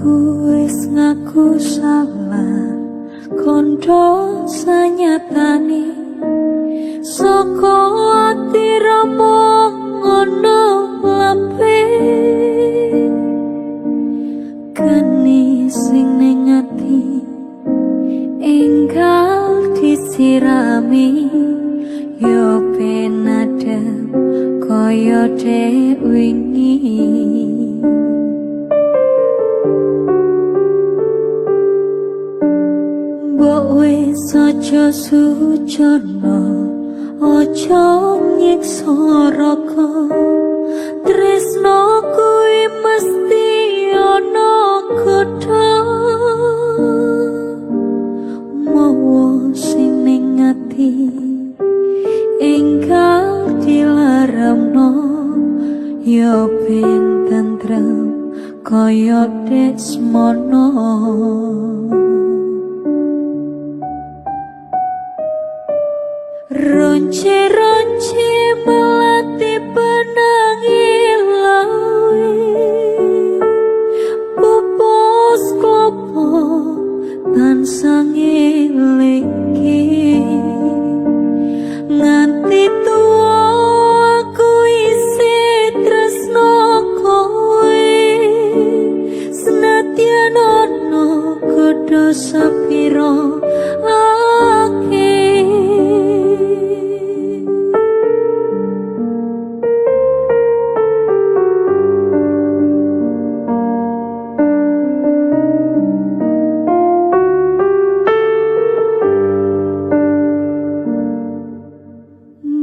Aku wis ngaku salah, kondo sanyatane, saka ati ra mung ngono lampe. Geni sing ning ati enggal disirami, yo ben adem kaya dek wingi. Mbok wis aja sujono, aja nyiksa raga. Tresno kuwi mesti ana godha. Mawa sing ning ati enggal dilaramno, ya ben tentrem kaya dek semono. Ronce-ronce melati benangi lawe, pupus klopo tansah ngelingke. Nganti tuwa aku isih tresno kowe, senadyan ana godha sepiro akeh.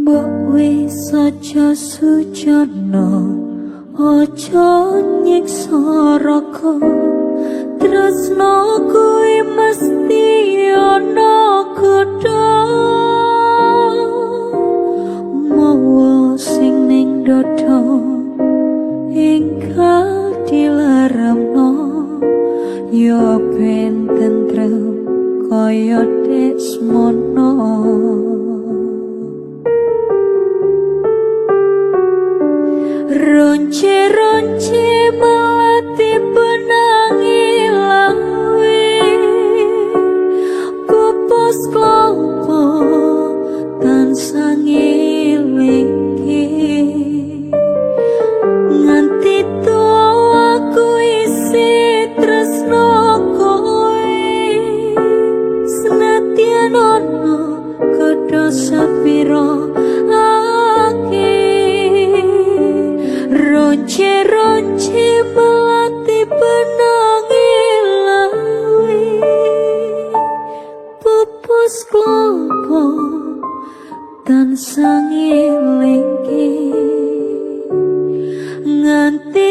Mbok wis aja sujono, aja nyiksa raga. Tresno kuwi mesti ana godha. Mawa sing ning dada enggal dilaramno, ya ben tentrem kaya dek semono. Ronce-ronce melati benangi lawe, pupus klopo tansah ngelingke. Nganti tuwa aku isih tresno kowe, senadyan ana godha sepiro akeh. Ronce-ronce melati benangi lawe, pupus klopo tansah ngelingke. Nganti